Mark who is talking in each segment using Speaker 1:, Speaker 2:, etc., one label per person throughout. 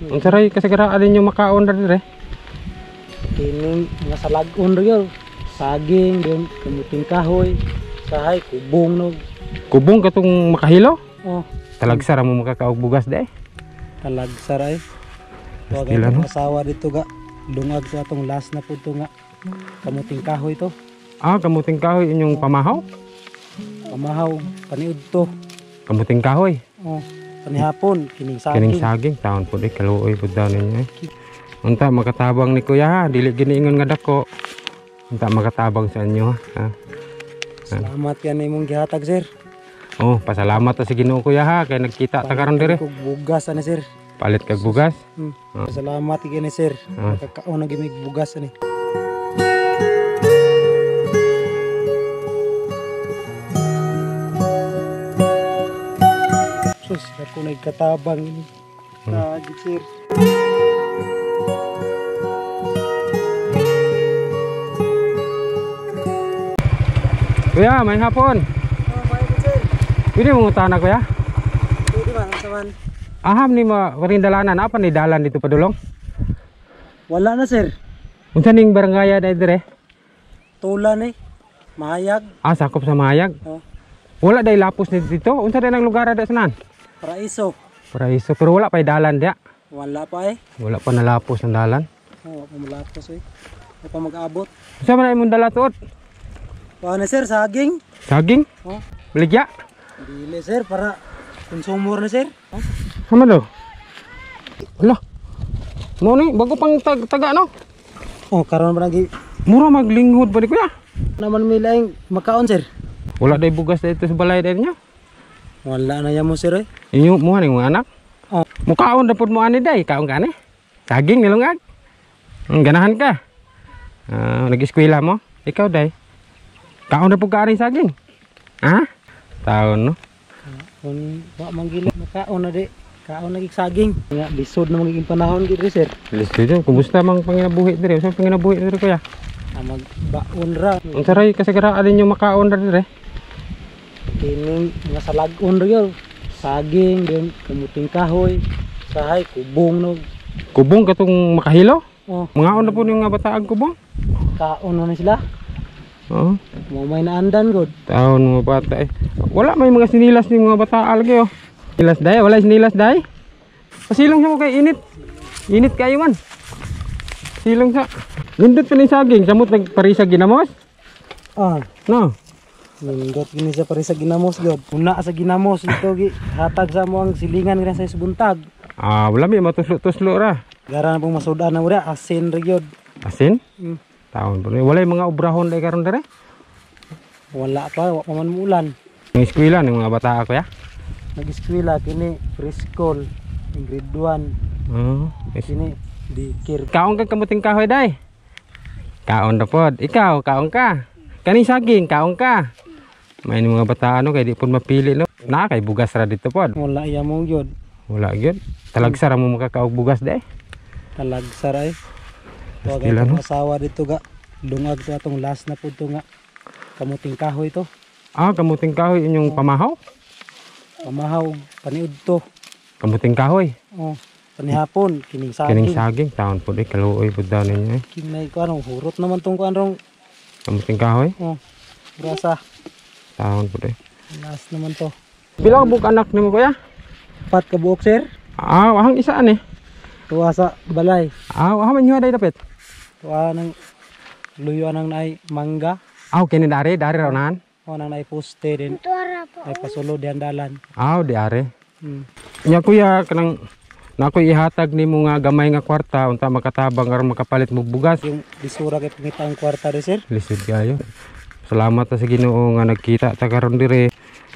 Speaker 1: Unsa ray kasagaran ninyo makaon ra dire?
Speaker 2: Kining mga salag-on ra gyud. Saging, din kamuting kahoy, sahay kubong no.
Speaker 1: Kubong katong makahilo?
Speaker 2: Oh,
Speaker 1: Talagsa ra mo makakaog bugas day.
Speaker 2: Talagsa ra eh. Tuwag
Speaker 1: Pastila,
Speaker 2: atong
Speaker 1: no?
Speaker 2: asawa dito ga lungag sa atong last na pud to nga kamuting kahoy to.
Speaker 1: Ah, kamuting kahoy inyong pamahaw?
Speaker 2: Pamahaw paniud to.
Speaker 1: Kamuting kahoy.
Speaker 2: Oh, panihapon kining saging.
Speaker 1: Kining saging taon pud eh, kaluoy pud daw ninyo eh. Unta makatabang ni kuya ha, dili giniingon nga dako. Unta makatabang sa inyo ha.
Speaker 2: Salamat yan imong gihatag, sir.
Speaker 1: Oh, pasalamat ta sa Ginoo kuya ha kay nagkita ta karon dire.
Speaker 2: Kog bugas ani, sir.
Speaker 1: Palit kag bugas.
Speaker 2: Hmm. Salamat gini, sir.
Speaker 1: Ah.
Speaker 2: Makakaon na gimig bugas ani. Sus, ako nagkatabang ini. Kagit, sir.
Speaker 1: Kuya, may hapon.
Speaker 2: Oh, may sir.
Speaker 1: Pwede mo ngutana, kuya?
Speaker 2: Pwede man, unsa man?
Speaker 1: Aham ni ma waring dalanan, apa ni dalan dito padulong?
Speaker 2: Wala na, sir.
Speaker 1: Unsa ning barangaya dai dire?
Speaker 2: Tulan eh. Mahayag.
Speaker 1: Ah, sakop sa Mahayag.
Speaker 2: Oh,
Speaker 1: Wala day lapos ni dito. Unsa day nang lugar da sanan?
Speaker 2: Paraiso.
Speaker 1: Paraiso, pero wala pa'y dalan diya.
Speaker 2: Wala pa eh.
Speaker 1: Wala pa nalapos ang dalan.
Speaker 2: Oh, wala pa malapos eh. Wala pa mag-abot.
Speaker 1: Unsa man imong dala tuot?
Speaker 2: Wala na, sir, saging.
Speaker 1: Saging?
Speaker 2: Oh.
Speaker 1: Baligya?
Speaker 2: Dili, sir, para konsumor na, sir. Oh.
Speaker 1: Sama do. Wala. Mo ni bago pang taga no.
Speaker 2: Oh, karon pa lagi
Speaker 1: Mura maglinghod ba ni kuya?
Speaker 2: naman may laing makaon, sir.
Speaker 1: Wala day bugas dito sa balay dai niyo.
Speaker 2: Wala na yan mo, sir eh.
Speaker 1: Inyo mo ning mga anak.
Speaker 2: Oh.
Speaker 1: Mukaon na pud mo ani day, kaon ka ni. Saging nilungag. Ganahan ka. Ah, nag-eskwela mo? Ikaw day. Kaon na pud ka ani saging. Ha? Taon no.
Speaker 2: Kung wa man gila makaon na di. Kaon na gig saging. Nga lisod na magiging panahon gid, sir.
Speaker 1: Lisod yun. Kumusta mang panginabuhi dire? Unsa panginabuhi dire kuya?
Speaker 2: Ah, magbaon ra.
Speaker 1: Unsa ray kasagaran ninyo makaon ra dire?
Speaker 2: Kining mga salag-on ra gyud. Saging, din kamuting kahoy, sahay kubong no.
Speaker 1: Kubong katong makahilo?
Speaker 2: Oh,
Speaker 1: Mangaon na po yung nga bataag kubong?
Speaker 2: Kaon na ni sila.
Speaker 1: Oo.
Speaker 2: Mo may naandan gud.
Speaker 1: Taon mga bata eh. Wala may mga sinilas ni mga bata lagi oh. Sinilas day, wala sinilas day. Pasilong sa mo kay init. Init kayo man. Silong sa. Nindot pa ni saging, samot nagparisa ginamos.
Speaker 2: Ah,
Speaker 1: No.
Speaker 2: nindot gini sa pare sa ginamos gyud. Una sa ginamos dito gi hatag sa mo ang silingan gina sa buntag.
Speaker 1: Ah, wala may matuslo-tuslo ra.
Speaker 2: Gara na pong masudan na wala, asin ra gyud.
Speaker 1: Asin?
Speaker 2: Mm.
Speaker 1: Taon po. Wala yung mga obrahon day karon dire.
Speaker 2: Wala pa, wa pa man muulan.
Speaker 1: Ang eskwela ng mga bata ako ya.
Speaker 2: Nag-eskwela kini preschool, grade 1,
Speaker 1: Oo.
Speaker 2: kini dikir.
Speaker 1: Kaon ka kamuting kahoy day. Kaon na pod. Ikaw, kaon ka. Kaning saging, kaon ka. May ni mga bata ano kay di pod mapili no. Na kay bugas ra dito pod.
Speaker 2: Wala iya mo gyud.
Speaker 1: Wala gyud. Talagsa ra mo makakaog bugas day.
Speaker 2: Talagsa ra eh. Tuwag
Speaker 1: Pastila,
Speaker 2: atong
Speaker 1: no?
Speaker 2: asawa dito ga lungag sa atong last na pud to nga kamuting kahoy to.
Speaker 1: Ah, kamuting kahoy inyong pamahaw?
Speaker 2: Pamahaw paniud to.
Speaker 1: Kamuting kahoy.
Speaker 2: Oh, panihapon kining saging.
Speaker 1: Kining saging taon pod eh kaluoy pud daw ninyo eh.
Speaker 2: Kinay ko ano, hurot naman tong kuan rong.
Speaker 1: Kamuting kahoy?
Speaker 2: Oh, brasa.
Speaker 1: Taon pod eh.
Speaker 2: Last naman to.
Speaker 1: Pila ka buok anak nimo kuya?
Speaker 2: Pat ka buok, sir.
Speaker 1: Ah, ahang isaan eh.
Speaker 2: Tuwa sa balay.
Speaker 1: Ah, ahang man day dapit.
Speaker 2: Tuwa nang luyo nang naay mangga.
Speaker 1: Ah, kini dari dari raw nahan.
Speaker 2: O nang naay poste din. Ay pasulo dihan dalan.
Speaker 1: Ah, di are.
Speaker 2: Hmm.
Speaker 1: Nya kuya kanang na ako'y ihatag nimo nga gamay nga kwarta unta makatabang aron makapalit mo bugas.
Speaker 2: Yung lisura kay pangita ang kwarta ri, sir.
Speaker 1: Lisod kayo. Salamat ta sa Ginoo nga nagkita ta karon dire.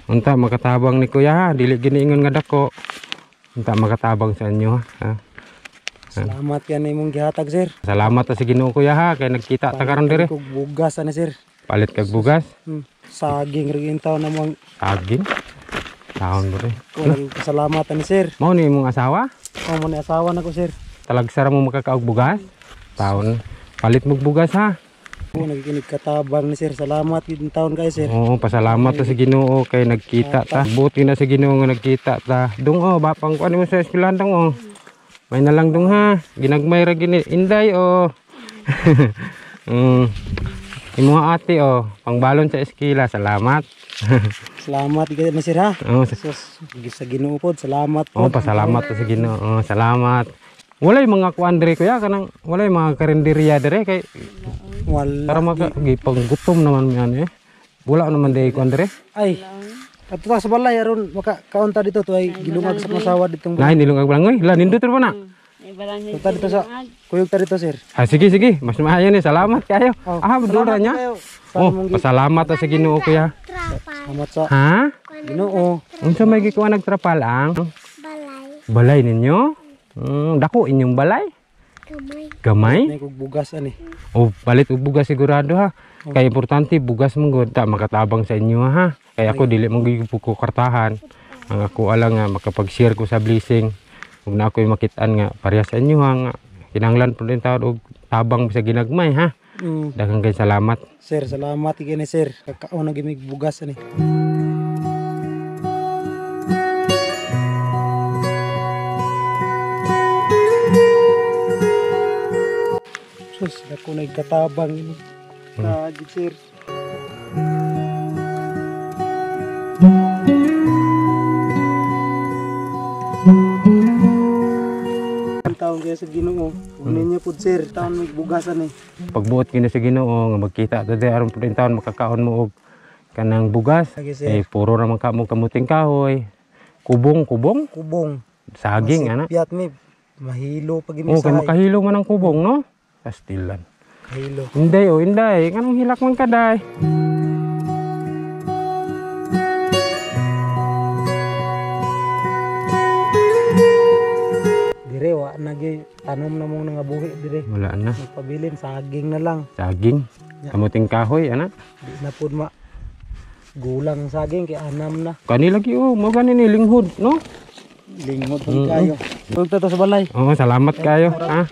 Speaker 1: Unta makatabang ni kuya ha, dili giniingon nga dako. Unta makatabang sa inyo ha.
Speaker 2: Salamat yan imong gihatag, sir.
Speaker 1: Salamat ta sa Ginoo kuya ha kay nagkita ta karon dire.
Speaker 2: Kog bugas ani, sir.
Speaker 1: Palit kag bugas.
Speaker 2: Hmm. Saging ri taon na mo ang
Speaker 1: Saging. Taon ba
Speaker 2: ko salamat ani, sir.
Speaker 1: Mao ni imong asawa?
Speaker 2: O mo ni asawa nako, sir.
Speaker 1: Talagsa ra mo makakaog bugas? Taon. Palit mo bugas ha.
Speaker 2: O nagikinig katabang ni sir. Salamat gid taon kay sir.
Speaker 1: Oo, pasalamat ta sa Ginoo kay nagkita ta. Buti na sa Ginoo nga nagkita ta. Dung oh, bapang kuan mo sa eskwelahan dong oh. May nalang dong ha. Ginagmay ra gini. Inday oh. Imo ate oh, pangbalon sa eskila. Salamat.
Speaker 2: Salamat gyud na sir ha.
Speaker 1: Oh,
Speaker 2: sus, sa Ginoo pod, salamat
Speaker 1: oh,
Speaker 2: pod.
Speaker 1: Pasalamat sa Ginoo. Oh, salamat. Walay mga kuan diri kuya kanang walay mga karinderya diri kay
Speaker 2: wala.
Speaker 1: Para maka gipanggutom naman mi ani eh. Wala naman diri kuan diri.
Speaker 2: Ay. Ato ta sa balay aron maka kaon ta dito to ay gilungag sa masawa ditong.
Speaker 1: Nay nilungag balangoy. La nindot ra ba na?
Speaker 2: Ta dito sa kuyog ta dito sir.
Speaker 1: Ah, sige sige, mas maayo ni. Salamat kayo.
Speaker 2: Oh,
Speaker 1: ah, dura niya. Oh, pasalamat ta sa Ginoo kuya.
Speaker 2: Salamat sa
Speaker 1: ha?
Speaker 2: Ginoo.
Speaker 1: Unsa may gikuha nagtrapal ang?
Speaker 3: Balay.
Speaker 1: Balay ninyo? Dako inyong balay?
Speaker 3: Gamay.
Speaker 1: Gamay?
Speaker 2: Nay kog bugas ani.
Speaker 1: Oh, palit og bugas sigurado ha. Kay importante bugas mo gud ta makatabang sa inyo ha. Kay ako dili mo gyud ko kartahan. Ang ako alang nga makapag-share ko sa blessing. Ug na ako'y makit-an nga pareha sa inyo ha nga kinahanglan pud din taon og tabang sa ginagmay ha. Daghang kay salamat.
Speaker 2: Sir, salamat gyud ni sir. Kakaon na gyud bugas ani. Sus, dako na katabang ini. Kagid sir. Taon kayo sa Ginoo. Ug ninyo pud sir, taon may bugasan eh.
Speaker 1: Pagbuot kini sa Ginoo nga magkita ta di aron pud taon makakaon mo og kanang bugas.
Speaker 2: Sige, sir.
Speaker 1: Eh puro ra man ka mo kamuting kahoy. Kubong, kubong,
Speaker 2: Kubong.
Speaker 1: saging ana.
Speaker 2: Piat mi mahilo pag
Speaker 1: Oh, kay makahilo man ang kubong no. Pastilan.
Speaker 2: Kahilo.
Speaker 1: Inday oh, inday, kanang hilak man kaday.
Speaker 2: Dire wa nagi tanom na mong nangabuhi dire.
Speaker 1: Wala na.
Speaker 2: Nagpabilin saging na lang.
Speaker 1: Saging. Kamuting kahoy ana.
Speaker 2: Di na pud ma gulang ang saging kay anam na.
Speaker 1: Kani lagi oh, mo gani ni linghod no.
Speaker 2: Linghod pud kayo. Kuyog ta to sa balay.
Speaker 1: Oh, salamat kayo ha.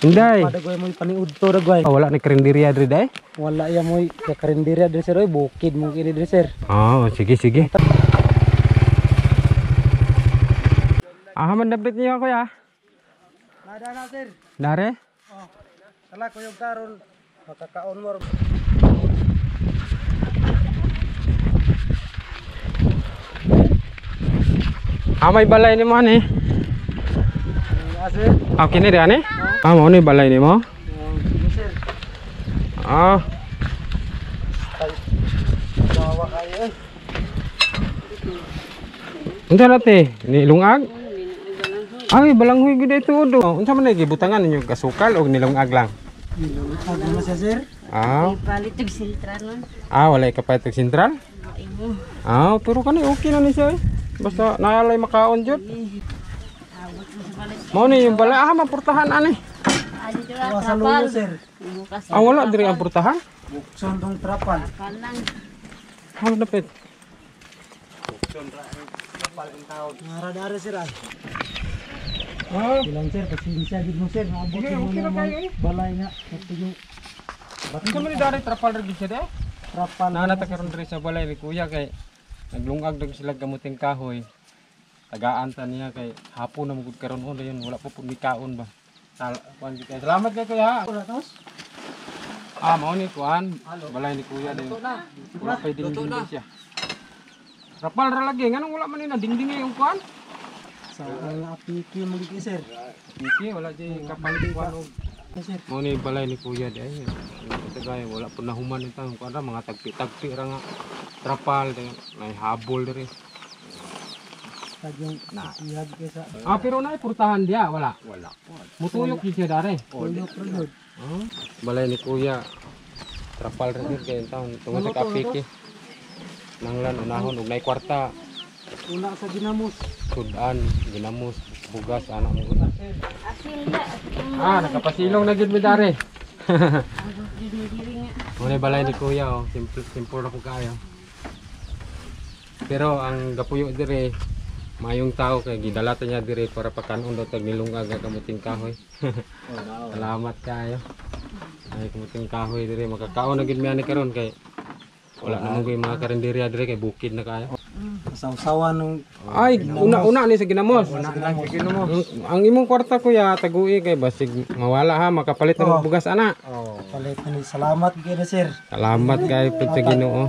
Speaker 1: Inday.
Speaker 2: Padagway mo'y paniud to dagway.
Speaker 1: Oh, wala ni karinderya diri day.
Speaker 2: Wala ya mo'y karinderya diri sir oy, bukid mo kini diri sir.
Speaker 1: Oh, sige sige. Ah, man dapit niyo kuya.
Speaker 2: Nada na sir.
Speaker 1: Dare?
Speaker 2: Oh. Sala kuyog karon makakaon mo.
Speaker 1: Ah, may balay nimo ani.
Speaker 2: Ah, sir.
Speaker 1: Ah, kini di ani? Ah, mao ni balay nimo?
Speaker 2: Oh, sir.
Speaker 1: Ah,
Speaker 2: Gawa kayo eh.
Speaker 1: unsa na te? Nilungag? Ay, balanghoy gid ito do. Unsa man gibutangan ninyo gasukal og nilungag lang?
Speaker 2: Nilungag na siya sir.
Speaker 1: Ah,
Speaker 4: Palit og sentral man.
Speaker 1: ah wala kapalit og sentral? Ah, pero kani okay na ni siya eh. Basta naalay makaon jud. Mao ni yung balay, ah maportahan ani.
Speaker 2: Wa sa luyo sir.
Speaker 1: Ah, wala diri ang portahan.
Speaker 2: Bukson tong trapal.
Speaker 1: Ano dapit?
Speaker 2: Ngara dare sir ah.
Speaker 1: Ah,
Speaker 2: Ilan sir, pasensya gid mo sir. Maabot
Speaker 1: Sige,
Speaker 2: mo
Speaker 1: okay
Speaker 2: na
Speaker 1: na kayo eh.
Speaker 2: balay nga. Kato yung
Speaker 1: unsa man ni dari trapal ra gid siya de?
Speaker 2: trapal.
Speaker 1: Naa ta karon diri sa balay ni kuya kay naglungag dag sila gamuting kahoy. Tagaan ta niya kay hapon na magud karon oh dayon wala pa pud mikaon ba. Kuan gid kayo. Salamat kay kuya.
Speaker 2: Wala tos.
Speaker 1: Ah, mao ni kuan. Balay ni kuya dayon. Wala pay dingding siya. Trapal ra lagi nganong wala man ni na dingding yung kuan?
Speaker 2: Sa ang apiki mo gid sir.
Speaker 1: Iki wala jay kapalit kuan og
Speaker 2: Sir.
Speaker 1: Mao ni balay ni kuya di ay. Tagay wala pud nahuman ni taon kuan ra mga tagpi-tagpi ra nga trapal dayon may habol diri.
Speaker 2: Tagyong iyag kay sa
Speaker 1: Ah, pero naay purtahan diya, wala. Wala. Mutuyok gyud siya dare.
Speaker 2: tuyok ra jud.
Speaker 1: Oh, balay ni kuya. Trapal ra gyud kay taon tungod sa kapiki. Nanglan unahon og nay kwarta,
Speaker 2: Una sa ginamos.
Speaker 1: sudan, ginamos, bugas ana mo. Ah, nakapasilong na gyud mi dare. Mao ni balay ni kuya oh, simple simple ra pud kaayo. Pero ang gapuyo dire mayong tao kay gidala ta niya dire para pakanon daw tag nilungag nga kamuting kahoy. Salamat kayo. Ay kamuting kahoy dire makakaon na gid mi ani karon kay wala na mo mga karinderya dire kay bukid na kayo.
Speaker 2: Sausawan ng
Speaker 1: Ay, una-una ni sa ginamos. Ang imong kwarta, kuya, tagui kay basig mawala ha, makapalit na og bugas ana.
Speaker 3: Oh.
Speaker 2: Palit na ni. Salamat gyud na, sir.
Speaker 1: Salamat kay pud sa Ginoo.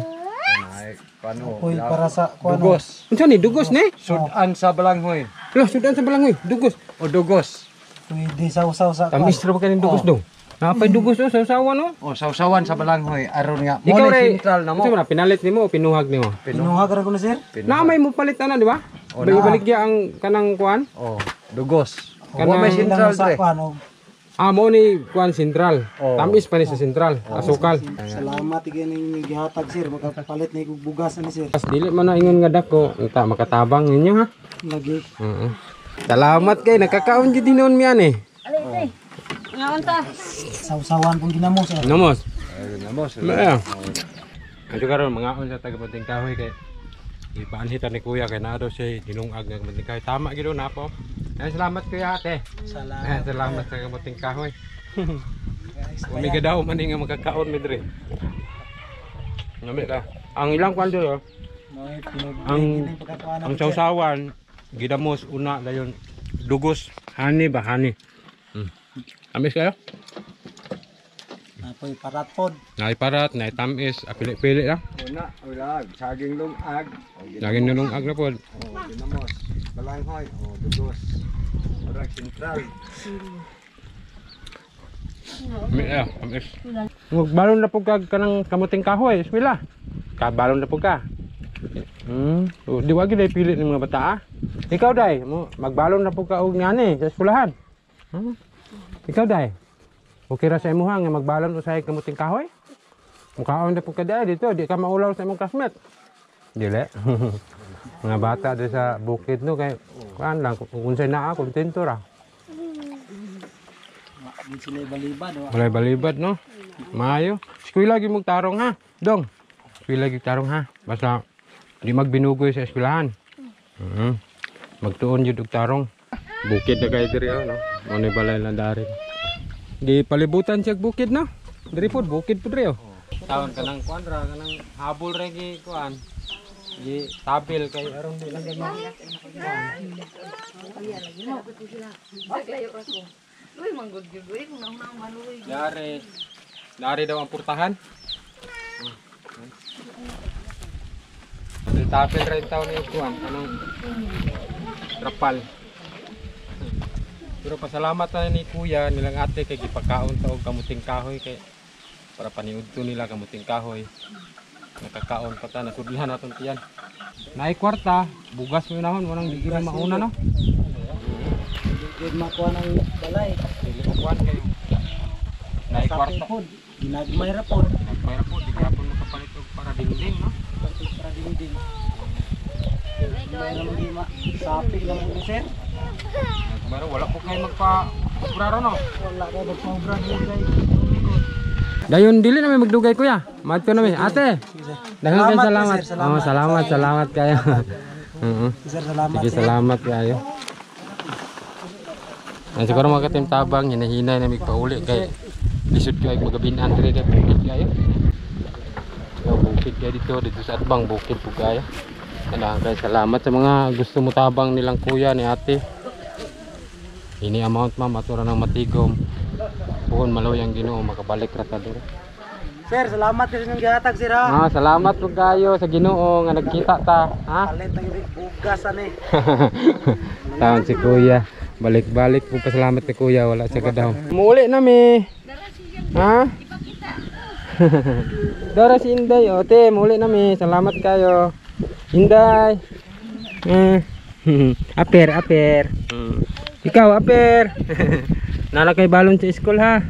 Speaker 3: Ay, kano.
Speaker 2: Uy, para sa kuan.
Speaker 3: Dugos.
Speaker 1: Unsa ni dugos ni?
Speaker 3: Sudan sa balanghoy.
Speaker 1: Lah, sudan sa balanghoy, dugos.
Speaker 3: O dugos.
Speaker 2: Pwede sausaw sa kuan.
Speaker 1: Tamis ra ba kaning dugos dong? Napay dugos oh, sausawan oh.
Speaker 3: O sausawan sa balanghoy aron nga mo
Speaker 1: Ikaw
Speaker 3: ni
Speaker 1: ray,
Speaker 3: sentral na mo.
Speaker 1: unsa man na, pinalit nimo o pinuhag nimo?
Speaker 2: Pinuha ka ra ko na, sir.
Speaker 1: Na may mo palit ana, di ba? Balik-balikya ang kanang kuan.
Speaker 3: O dugos.
Speaker 1: Kanang-
Speaker 3: Wa may sentral
Speaker 2: Lang sa
Speaker 3: dre.
Speaker 2: kuan. Oh.
Speaker 1: Ah, mo ni kuan sentral.
Speaker 3: Oh.
Speaker 1: Tamis pa ni sa sentral, asukal.
Speaker 2: Salamat gyud ninyo gihatag, sir. Makapalit na og bugas ani, sir.
Speaker 1: Pas dili man na ingon nga dako, unta makatabang ninyo ha.
Speaker 2: Lagi.
Speaker 1: Oo. Salamat kay nakakaon jud hinuon mi ani.
Speaker 2: Sausawan pong ginamos, sir.
Speaker 1: Namos.
Speaker 3: Ay, namos.
Speaker 1: Maya. Adto karon mangaon sa taga-Bunting Kahoy kay ipaanhitan ni kuya kay naa daw siya dinungag nga Kamunting Kahoy. Tama gid na po. Ay, salamat kuya ate.
Speaker 2: Salamat.
Speaker 1: Ay, salamat sa Kamunting Kahoy. Umiga daw man nga makakaon mi diri. Nami ka. Ang ilang kwan diri oh.
Speaker 2: Mo'y pinag
Speaker 1: Ang-
Speaker 2: pagkakuan
Speaker 1: Ang sausawan gidamos una dayon dugos hani ba hani. Amis kayo?
Speaker 2: Apoy parat pod.
Speaker 1: Naiparat, naitamis, apili-pili lang.
Speaker 3: Una, wala, saging lungag. O
Speaker 1: Lagi nulungag na po.
Speaker 3: O ginamos. Balanghoy, o dugos. Murag sentral.
Speaker 1: Amis. Magbalon na po ka kanang kamuting kahoy, eskwela. Kabalon na po ka. Oh, di wag gid pili ng mga bata ah. Ikaw dai, mo magbalon na po ka og ngani sa eskwelahan. Ikaw dai. Okay ra sa imuha nga magbalon usahay kamuting kahoy? Mukaon na po ka dai dito, di ka maulaw sa imong classmate. Dili. Mga bata di sa bukid no kay kuan lang kung unsay naa kontento ra.
Speaker 2: Wa gid sila balibad wa.
Speaker 1: Walay balibad, no? Maayo. Eskwela gyud mong tarong ha. Dong. Eskwela gyud tarong ha. Basta di magbinugoy sa eskwelahan. Magtuon jud og tarong. Bukid na kayo diri oh, no? Mo ni balay lang dari. Di palibutan siya og bukid no? Diri pod bukid pod diri oh. Taon kanang kuan ra kanang habol ra gi kuan. Gi tabil kay aron di lang gani. Dari. Dari daw ang purtahan. Tapel ra yung taon ni kuan kanang trapal. Pero pasalamat tayo ni kuya nilang ate kay gipakaon ta og kamuting kahoy kay para paniudto nila kamuting kahoy. Nakakaon pa ta nasudlan naton tiyan. Naay kwarta, bugas mo nahon walang di gyud mauna no.
Speaker 2: Di gid makuha ng balay.
Speaker 1: Dili mo kuan kay naay
Speaker 2: Sa
Speaker 1: kwarta.
Speaker 2: pod. Ginagmay ra pod.
Speaker 1: Nagbayar po, di gyapon makapalit og para dingding no.
Speaker 2: Para dingding. May naman di ma sapi lang mo, sir.
Speaker 1: Nagbayar wala po kayo magpa obraro no.
Speaker 2: Wala ka magpaubra dili kay.
Speaker 1: Dayon dili na may magdugay kuya. Madto na mi ate. Daghang kayo
Speaker 2: Salamat,
Speaker 1: salamat.
Speaker 2: sir, salamat.
Speaker 1: Oh, salamat, salamat kayo. Oo.
Speaker 2: Sir, salamat.
Speaker 1: Sige, salamat kayo. Yan siguro mga katim tabang hinahinay na migpauli kay lisod kayo magabinan diri kay bukid kayo. Yo, bukid kayo dito dito sa atbang bukid po kayo. Kailangan kayo salamat sa mga gusto mo tabang nilang kuya ni ate. Ini amount ma'am ato ra ng matigom. Puhon maloy ang Ginoo makabalik ra ta diri.
Speaker 2: Sir, salamat kasi nung gihatag, sir ha.
Speaker 1: Ah, salamat po kayo sa Ginoo nga nagkita ta, ha?
Speaker 2: Palit na gyud bugas ani.
Speaker 1: Taon si kuya. Balik-balik po pasalamat ni kuya wala siya kadaw. Muuli na mi. Ha? Dara si Inday. O te, muuli na mi. Salamat kayo. Inday. Eh. Aper, aper. Ikaw, aper. Nala kay balon sa school ha.